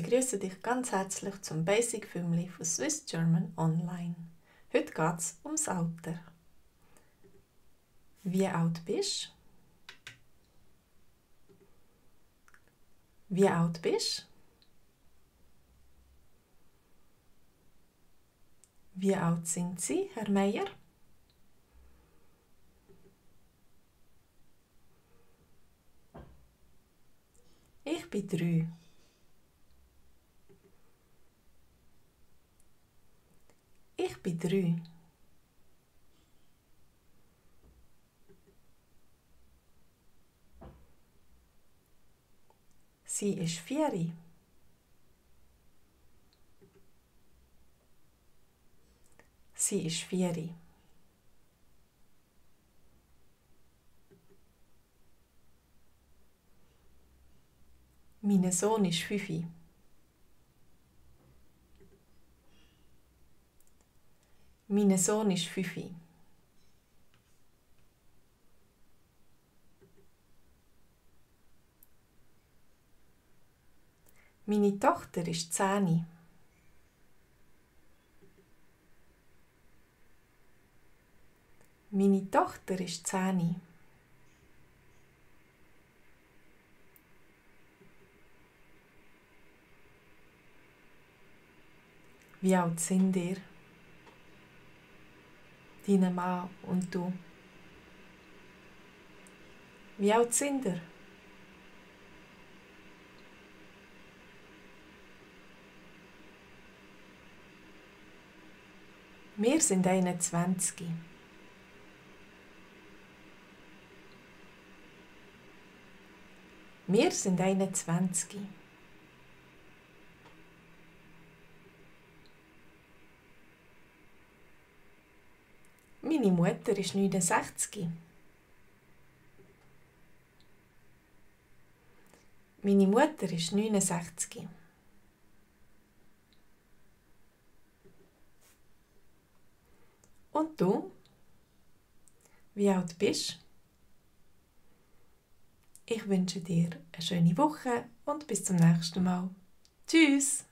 begrüße dich ganz herzlich zum Basic Filmli von Swiss German Online. Heute geht es ums Alter. Wie alt bist du? Wie alt bist du? Wie alt sind Sie, Herr Meier? Ich bin 3. Ich bin 3. Sie ist 4. Sie ist 4. Mein Sohn ist 5. Mein Sohn ist 5. Meine Tochter ist 10. Meine Tochter ist 10. Wie alt sind ihr? Deine Mann und du? Wie alt sind ihr? Wir sind 21. Wir sind 21. Meine Mutter ist 69. Meine Mutter ist 69. Und du? Wie alt bist du? Ich wünsche dir eine schöne Woche und bis zum nächsten Mal. Tschüss!